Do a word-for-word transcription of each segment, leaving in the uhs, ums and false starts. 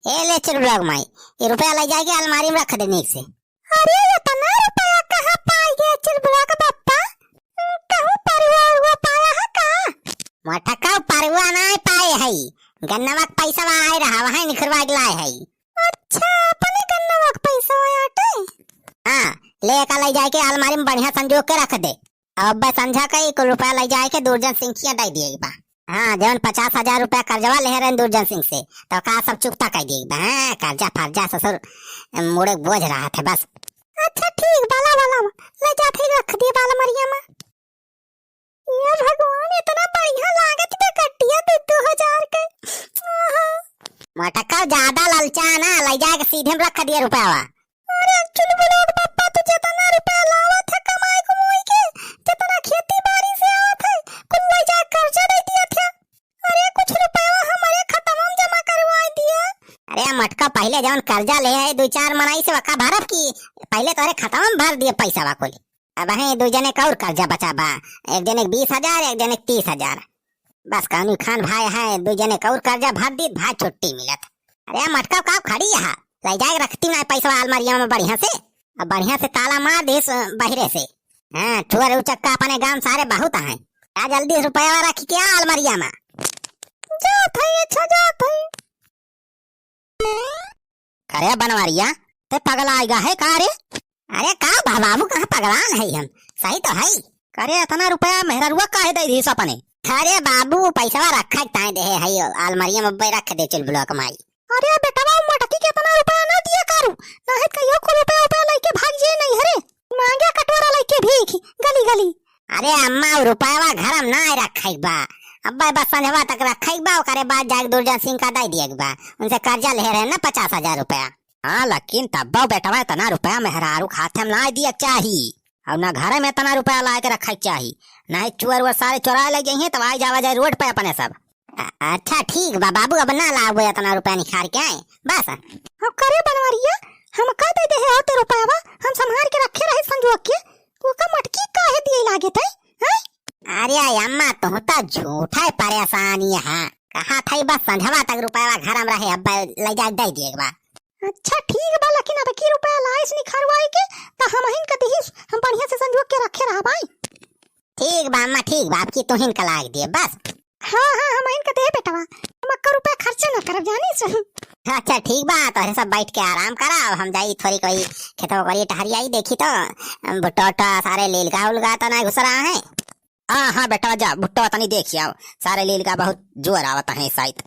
ए ले चुलबुलवा क माई, ई रुपया लइ जाइके अलमारी में रख दे नीक से। अरे, एतना रुपया कहाँ पाइ गए चुलबुलवा क बप्पा? कहूँ परुआ उरुआ पाया है का? मोटका परुआ नाहीं पाए हई, गन्नवा क पैसवा आए रहा, वहीं निखरवाइ के लाए हई। अच्छा, अपने गन्नवा क पैसवा आटे? हाँ, ले एका लइ जाइके अलमारी में बढ़िया संजोग के रख दे। अब बे संझा के ई कुल रुपया लइ जाइके दुर्जन सिंह किहाँ दइ दिए बा। हाँ, जउन पचास हजार रुपया कर्जवा लेहे रहेन दुर्जन सिंह से, त का सब चुकता कइ दिए बा। हाँ, कर्जा फर्जा ससुर मुड़े क बोझ रहत है बस। अच्छा ठीक बा, लावा, लावा, लइ जात है रख दिए बा अलमरिया में। ए भगवान, एतना बढ़िया लागत बा कटिया दू दू हजार के। आहा। मोटका ज्यादा ललचा ना, लइ जाइके सीधे में रख दिए रुपयावा। अरे चुलबुलवा क बप्पा, तू जेतना रुपया लावत है कमाइ कमुइ के, जेतना खेती बारी से आवत है, कुल लइ जाइके कर्जा दइ दियत है। अरे कुछ रुपयावा हमरे खतवा में जमा करवाइ दिया। अरे मोटका, पहिले जउन कर्जा लेहे है दुइ चार मनई से, वका भरब की पहिले तोहरे खतवा में भर दिए पैसवा कुल। अबहीं दुइ जने क अउर कर्जा बचा बा, एक जने क बीस हजार, एक जने क तीस हजार। बस कउनी खान भाई है, दुइ जने क अउर कर्जा भर दीत, भाई छुट्टी मिलत। अरे मोटका, का खड़ी है, लइ जाइके रखती ना पैसवा अलमारिया में बढ़िया से। अब बढ़िया से ताला मार दिस बहिरे से। हाँ, चोर उचक्का अपने गाँव सारे बहुत हैं। जा जल्दी से रुपयावा रखिके आ अलमारिया में। जात है, अच्छा जात है। अरे बनवारिया, ते पगलाइ गा है का रे? अरे का भा बाबू, कहाँ पगलान है हम, सही तो है। अरे एतना रुपया मेहररुआ काहे दइ दिहिस अपने? अरे बाबू, पैसवा रखइ क ताईं देहे है, अलमारिया में बे रख दे चुलबुलवा क माई। अरे बेटवा, उ मोटकी के एतना रुपया ना दिया करू, नाहीं त कहियो कुल रुपया उपया लइके भाग जाए नइहरे, माँगे कटोरा लइके भीख गली गली। अरे अम्मा, उ रुपयावा घर में नाहीं रखइ क बा, अब्बे बस संझवा तक रखइ क बा, ओकरे बाद जाइके दुर्जन सिंह का दइ दिए क बा, उनसे कर्जा लेहे रहेन ना पचास हजार रुपया। हाँ, लेकिन तब्बो बेटवा एतना रुपया मेहरारू खाते में नाहीं दिए क चाही, अउर ना घरे में एतना रुपया लाइके रखइ क चाही, नाहीं चोर वोर सारे चोराइ लइ जइहें, तब आइ जावा जाए रोड पे अपने सब। अ-, अच्छा ठीक बा बाबू, अब ना लावे एतना रुपया निखार के आए, बस। हाँ, करे बनवारिया, हमका दइ देहे होते रुपयावा, हम सम्हार के रखे रहे संजोग के, ओका मोटकी काहे दिए लागे तइ, हैं? अरे अम्मा, तोहू त झूठइ परेसानी है, कहा थई बस संझवा तक रुपयावा घर में रहे, अब लइ जाइके दइ दिए क बा। अच्छा ठीक बा, लेकिन अब की रुपया लाइस निखरवाइ के, त हमहिन क दिहिस, हम बढ़िया से संजोग के रखे रहबाई। ठीक बा अम्मा, ठीक बा, अब की तोहिन क लाइके दिए बस। हाँ, हाँ, हमहिन क देहे बेटवा, हम अक्का रुपया खर्चा न करब, जानिस। अच्छा ठीक बा, तोहरे सब बइठ के आराम करा, अब हम जाई थोरी कोई खेतवा कोरी टहरी आई, देखी तो भुट्टा उट्टा सारे लीलगा उलगा त नाहीं घुसरा है। हाँ, हाँ बेटवा, जा भुट्टा तनी देखि आव, सारे लीलगा बहुत जोर आवत है शायद।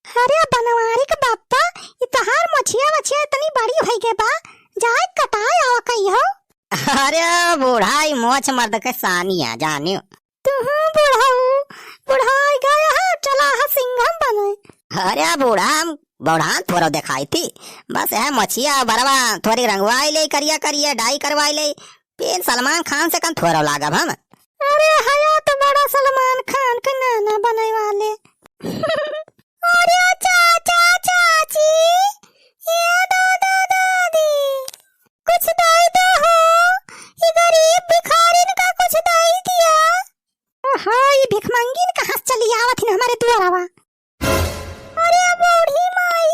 अरे बनवारी क बप्पा, ई तोहार मोछिया वछिया इतनी बड़ी होइ गए बा, जाए कटाए आवा कहियो। अरे बूढ़ा, ई मोछ मर्द के सानी है, जानियो। तुहू बुढ़ऊ, बुढ़ाइ गए है, चला है सिंघम बने। अरे बूढ़ा, हम बूढ़ा थोरो देखाई थी, बस यह मोछिया बरवा थोरी रंगवाइ लेई करिया करिया, डाई करवाइ लेई, फिर सलमान खान से कम थोरो लागब हम। अरे हया तो बड़ा सलमान खान के नाना बने वाले। अरे चाचा चाची, ए दादा दादी, कुछ दइ दो हो, ई गरीब भिखारिन का कुछ दइ दिया। ओहो, ई भिखमंगिन कहाँ से चली आवत हिन हमरे दुआरवा? अरे बूढ़ी माई,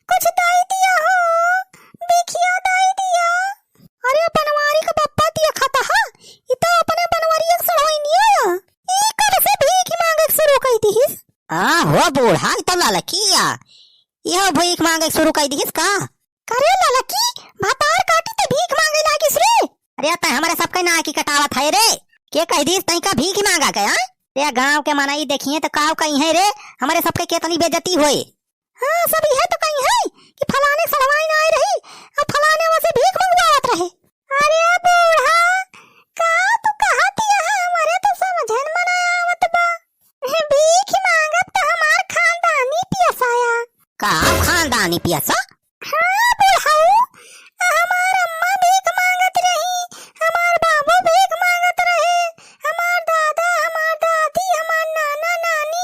कुछ दइ दिया हो, भिखिया दइ दिया। अरे बनवारी क बप्पा दिया खाता हा, ई तो अपने बनवारी एक सड़वाई नहीं आया। ई कब से भीख माँगे शुरू कइ दिहिस? हाँ हो बूढ़ा, ई तो ललकिया, इहो भीख माँगे शुरू कइ दिहिस का? करे ललकी, भतार काटी त भीख माँगे लागिस रे। अरे तैं हमरे सबके नाकी कटावत है रे, के कहि दिहिस तैं का भीख माँगा के, हाँ? रे गाँव के मनई देखिहें त काव कहिहें रे, हमरे सबके केतनी बेइज्जती होए। हाँ, सब इहे तो कहिहें कि फलाने सड़वाइन आइ रही, अब फलाने वहाँ से भीख मंगवावत रहे। अरे बूढ़ा, का तू कहत यह, हमरे तो समझन में ना आवत बा। भीख माँगत त हमार खानदानी पियसाया। का खानदानी पियसा? हाँ बुढ़ऊ, हमार अम्मा भीख माँगत रही, हमार बाबू भीख माँगत रहे, हमार दादा, हमार दादी, हमार नाना नानी,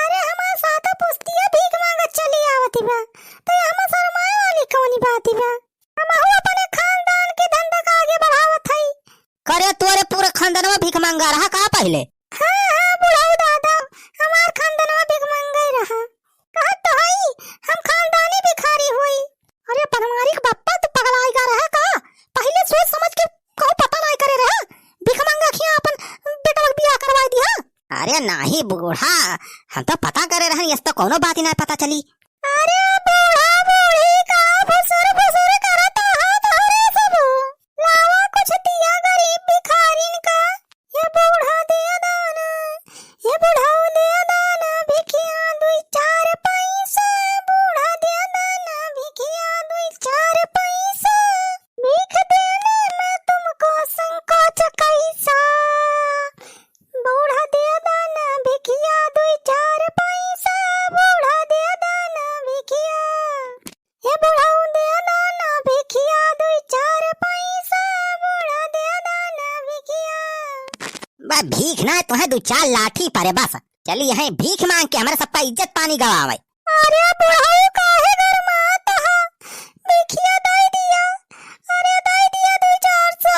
अरे हमार सातो पुस्तिया भीख माँगत चली आवत बा, त एहमा शरमाए वाली कौनी बात बा? हमहू अपने खानदान के धंधा का आगे बढ़ावत हई। करे तोरे पूरा खानदानवा भीख माँगा रहा का पहिले? हाँ, हाँ, बुढ़ऊ दादा, हमार खानदानवा भीख माँगई रहा। कहत तो हई, हम नाही बूढ़ा, हम तो पता करे रहन, यस तो कौनो बात ही ना पता चली। अरे बूढ़ा बूढ़ी का फुसुर फुसुर करत हा तोहरे सब। लावा कुछ दिया गरीब भिखारिन का। ये बूढ़ा दे दाना, ये बूढ़ा दे दाना, भिखिया दुई चार पैसा, बूढ़ा दे दाना, भिखिया दुई चार पैसा, भीख देने में तुमको संकोच कैसा? बूढ़ा दे दाना भिखिया दुई चार पैसा, बूढ़ा दे दाना भिखिया। हे बुढ़ऊ दे दाना भिखिया दुई चार पैसा, बूढ़ा दे दाना भिखिया। बस भीख ना, तुहें दुई चार लाठी परे बस। चली यहीं भीख मांग के हमरे सबका इज्जत पानी गवावे। अरे बुढ़ऊ काहे गरमात हा? भिखिया दे दिया, अरे दे दिया दुई चार सौ।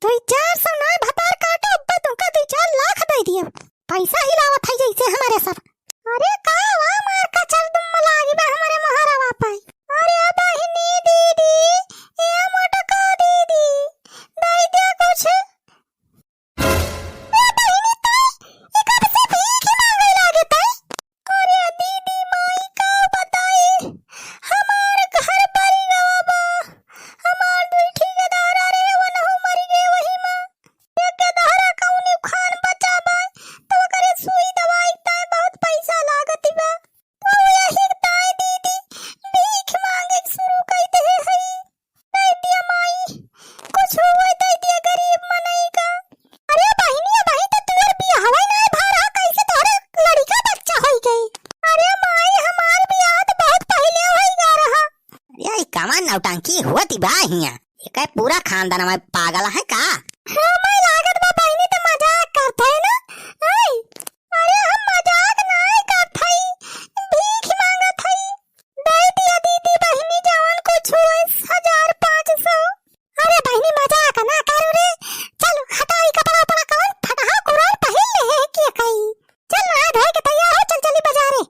दुई चार सौ नाय भतार काटो, अब्बे तुमका दुई चार लाख दे दिया। पैसा हिलावत है जैसे हमारे सब। अरे का वा मार का चल तुम लागी बा हमारे मोहरवा पाई। अरे बहिनी दीदी, ए मोटका दीदी, दे दे कुछ। ए बहिनी ताई, ई कब से भीख मांगे लागे ताई? अरे दीदी माई का बताई, हमार घर बरी गवा बा, हमार दुई ठेकेदार अरे वनहु मरी गए वही मा। एक के दहरा कौनी खान बचा बा, तो ओकरे सुई दवाई ताई बहुत पैसा लागत बा। तो यही ताई दीदी भीख मांगे शुरू कर दे हई। दे दिया माई, कुछ हुए दे दिया गरीब मनई का। अरे बहिनी, अबही तो तोर बियाहवा नाय भा रहा, कैसे तोहरे लड़िका बच्चा होई गई? अरे माई, हमार बियाह तो बहुत पहिले होई गा रहा। अरे ई कवन नौटंकी होती बा हियां? एकर पूरा खानदान में पागल है का? हाँ माई, लागत बा बहिनी तो मजाक करत है ना। आई, अरे हम मजाक नाय करत हई, भीख मांगत हई। दे दिया दीदी बहिनी जवन कुछ होए, हजार पाँच सौ। अरे बहिनी मजाक ना करू रे। चल हटाई कपड़ा उपड़ा कवन फटहा कुरान पहिन ले है कि कई। चल नहा धोए के तैयार हो, चल चली बाजारे।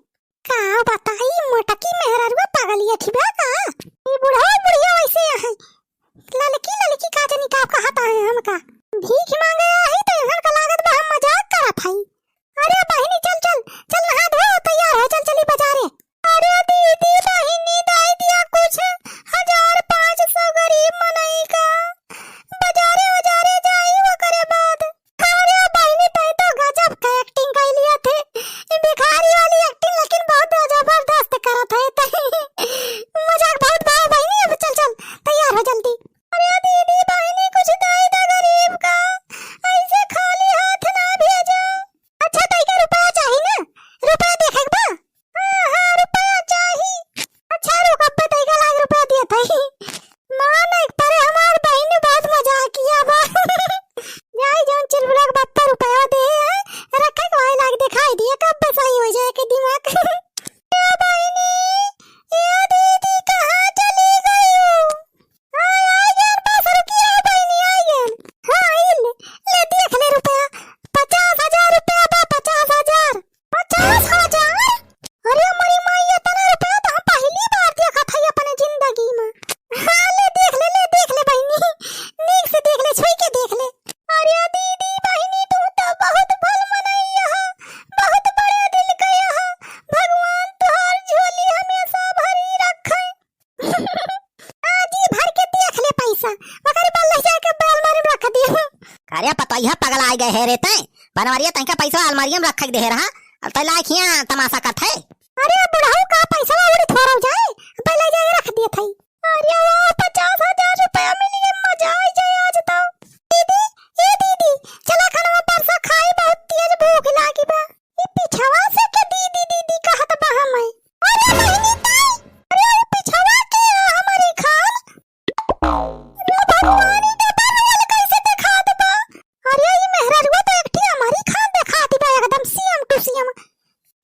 का बताई मोटकी मेहररुआ पगलिया ठिबा का? ई बुढ़ऊ बुढ़िया वैसे है। ललकी ललकी का जनी का कहत है हमका। भीख मांगे आई तो इहन का लागत बा हम मजाक करत हई। अरे बहिनी चल चल, चल नहा धो तैयार हो, चल चली बाजारे। अरे दीदी बहिनी दे दिया कुछ, हजार पाँच सौ गरीब मनई का। बाजारे उजारे जाई ओकरे बाद। अरे बहिनी तै तो गजब का acting कइ लिया थे। ई भिखारी वाली acting लेकिन बहुत जबरदस्त करत है तै। मजाक बहुत बा बहिनी, अब चल चल तैयार हो जल्दी। अरे दीदी बहिनी कुछ दे दे गरीब का, ऐसे खाली हाथ ना भेजा। अच्छा तैका रुपया चाही ना, रुपया देखे के बा। हाँ, हाँ, रुपया चाही। अच्छा, रुक, अब्बे तैका लाग रुपया दिया था। ना, ना, एक परे हमार बहिन बहुत मजाकिया बा। जाई जौन चिलबुला के बाप पर रुपया दे है, रखे के वही लाग दिखाई दिए, कब बसाई हो जाए के दिमाग। ए बहिनी, ए दीदी, कहाँ चली गई हो? हाँ, आ गया, बस रुकी, आ बहिनी, आ गया। हाँ, ई ले, ले, देख ले रुपया, पचास हजार रुपया बा, पचास हजार। पचास हजार? अरे मोरी माई, इतना रुपया तो हम पहली बार देखत हई अपने जिंदगी में। हाँ, ले देख ले, ले देख ले बहिनी, नीक से देख ले, छुई के देख ले। अरे दीदी बहिनी, तू तो बहुत भल मनई ह, बहुत बड़े दिल के ह, भगवान तुहार झोली हमेशा भरी रखे। आ, जी भर के देख ले पैसा, ओकरे बाद ले जाके अलमारी में रख दियो। अरे पतोहिया पगलाइ गए है रे तैं, बनवरिया तैं का पैसा अलमारिया में रखे के देहे रहा, अब तैं लाइक हियाँ तमाशा करत है। अरे बुढ़ऊ का पैसा उड़ी थोड़ा जाए, पहले जाके रख दिए थे। अरे वाह, पचास हजार रुपया मिल गए, मजा आ जाए आज तो। दीदी, ए दीदी, चला खाना परसा खाई, बहुत तेज भूख लागी बा। ई पिछवा से के दीदी दीदी कहत बा हमें। अरे बहिनी ताई, अरे ई पिछवा के ह हमरी खान। अरे भगवान, ई डब्बा में कैसे देखात बा? अरे ई मेहररुआ तो एक ठी हमरी खान देखात बा, एकदम same to same।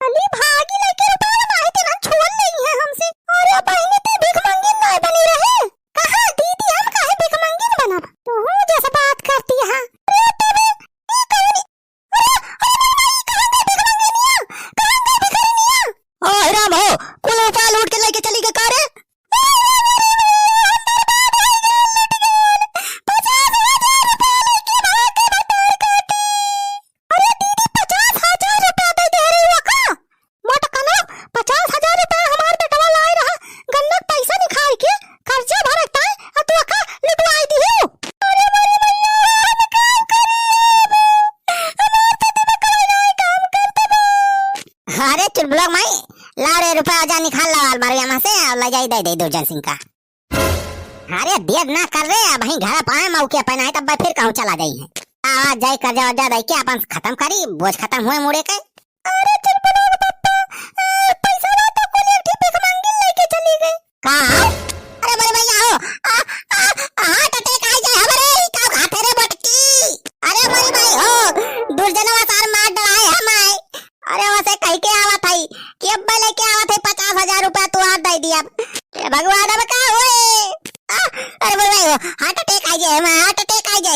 अली भागी लेके रुपया माही तेरा छोड़ नहीं है हमसे। अरे बहिनी ते भीख मंगिन ना बनी रहे। कहाँ दीदी हम काहे भीख मंगिन बनब? तू जैसे बात करती है। अरे तबे ई कौन अरे, अरे, अरे, अरे, कहाँ गए भिखमंगिनिया? कहाँ गए भिखारिनिया? ओ, हे राम हो, कुल रुपया लूट के लेके चली गए का रे? अरे, अरे, अरे, अरे, हम बर्बाद हो गए, लुट गए। पचास हजार रुपया लेके भाग के भतार काटी। अरे दीदी, पचास हजार फिर बोलक माई, लाओ रे रुपया, जा निकाल लाओ अलमारी में से, अउर लै जाई दे दे दुर्जन सिंह का। अरे देर ना कर रे, अबहीं घर पाए मौके पे, नाहीं तब फिर कहूँ चला जाई है। आवा जाई, कर्जा वर्जा दे के अपन खतम करी, बोझ खतम हुए मुड़े के। अरे चुलबुला के पप्पा, ए, पैसा ना तो कोई एक ठे भीख मांगी लेके चली गई। का? अरे मोरे भैया हो, आ, आ, heart attack आई जाए हमरे, ई का खाते रे बटकी? अरे मोरे भाई हो, दुर्जनवा सार मार डराए हम आए। अरे वसे कह के आवत हई कि अब्बे लेके आवत हई पचास हजार रुपया, तू हाथ दे दिया। ए भगवान, अब का होए? आ, अरे मोरे भाई हो, heart attack आई जाए, heart attack आई जाए।